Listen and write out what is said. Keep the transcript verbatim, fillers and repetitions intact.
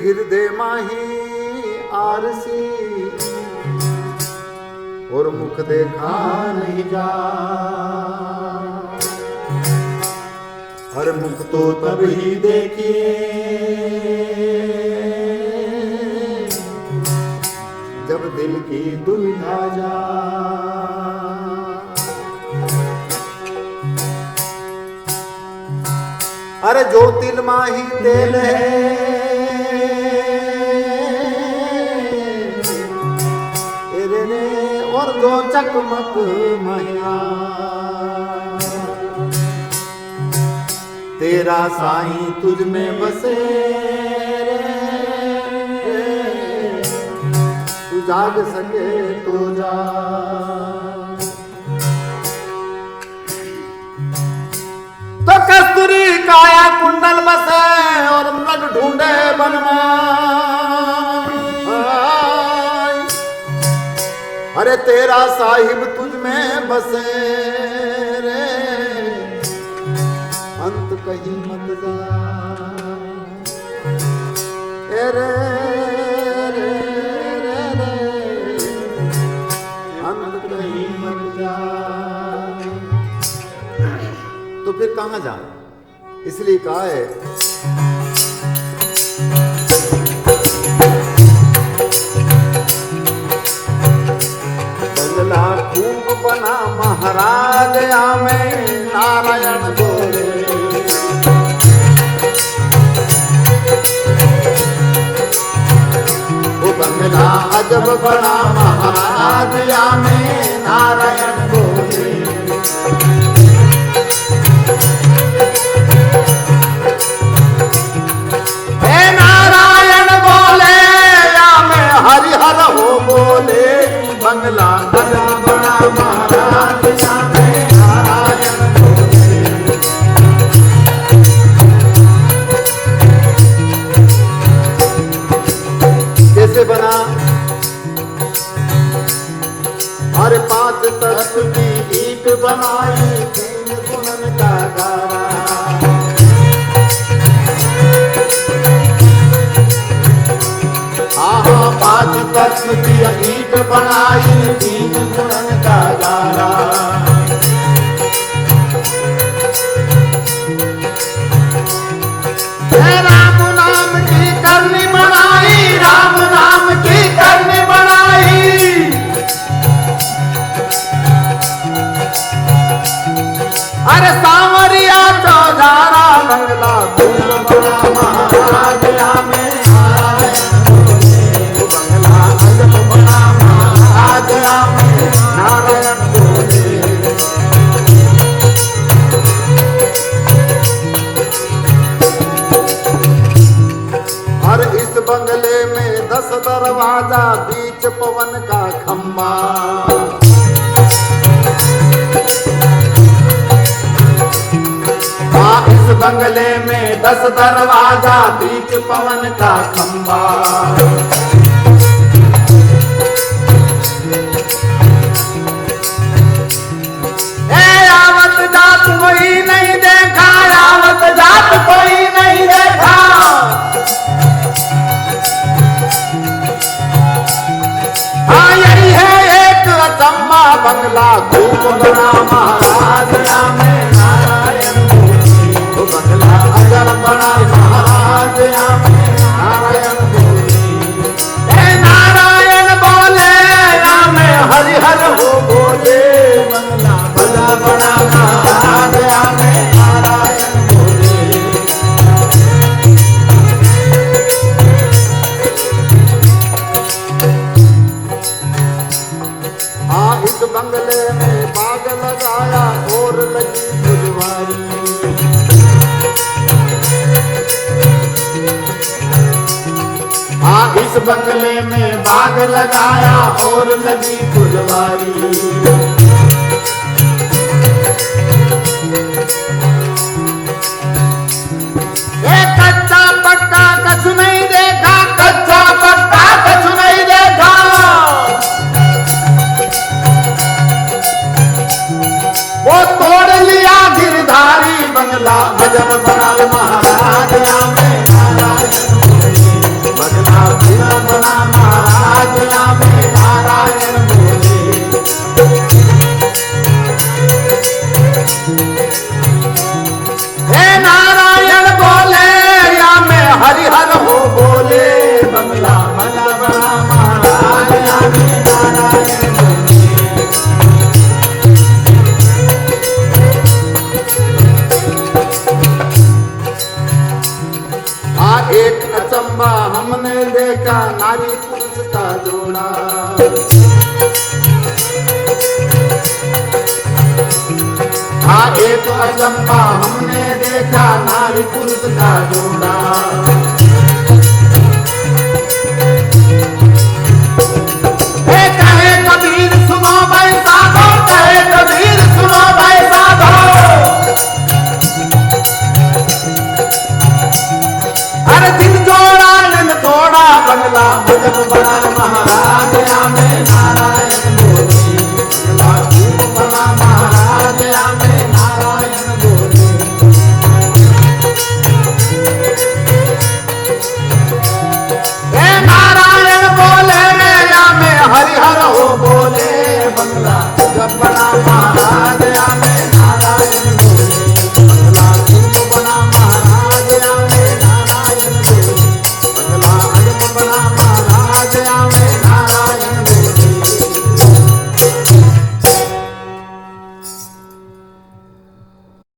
हिरदे माही आरसी और मुख देखा नहीं जा। अरे मुख तो तब ही देखिए जब दिल की दुविधा जा। अरे जो तिल माही तेल है, अरे रे, और जो चकमक माया। तेरा साईं तुझ में बसे रे, तू जाग सके तो जा। तो कस्तूरी काया कुंडल बसे और मृग ढूंढे वनमा। अरे तेरा साहिब तुझ में बसे रे, अंत कहीं मत जा। ए रे, रे, रे, रे, अंत कहीं मत जा। तो फिर कहाँ जा? इसलिए कहा है, बंगला खूब बना महाराज, या में नारायण बोले। वो बंगला अजब बना महाराज, या में नारायण बोले। हे नारायण बोले, या में हरि हर हो बोले। बंगला बंगला बना महाराज, या में नारायण बोले। कैसे बना? अरे पांच तत्व की ईंट बनाई, तीन गुणन का गारा। हाँ, हाँ, पांच तत्व की ईंट बनाई, तीन गुणन का गारा। हे राम नाम की करनी बनाई, राम नाम की करनी बनाई। अरे सांवरिया चौधारा बंगला, बंगला बना महाराज, या में नारायण बोले। बंगला अजब बना महाराज, या में नारायण बोले। और इस बंगले में दस दरवाजा, बीच पवन का खंबा। हाँ, इस बंगले में दस दरवाजा, बीच पवन का खंबा। ए, आवत जात कोई नहीं देखा, आवत जात कोई नहीं देखा। हाँ, यही है एक अचम्मा, बंगला खूब बना महाराज, या में नारायण बोले। बंगला अजब बना महाराज, या में नारायण बोले। हे नारायण बोले, या में हरि हर हो बोले। बंगला बंगला बना महाराज, या में नारायण बोले। हाँ, इस बंगले में बाग लगाया और लगी फुलवारी। हाँ, इस बंगले में बाग लगाया और लगी फुलवारी। ए कच्चा पक्का कछु नहीं देखा, कच्चा पक्का कछु नहीं देखा। वो तोड़ लिया गिरधारी बंगला, अजब बना महाराज, या में नारायण बोले। का जोड़ा। हाँ, एक अचंबा हमने देखा, नारी पुरुष का जोड़ा। हे कहे कबीर सुनो भाई साधो, कहे कबीर सुनो भाई साधो। अरे दिन जोड़ा, दिन जोड़ा, बंगला भजन बना महा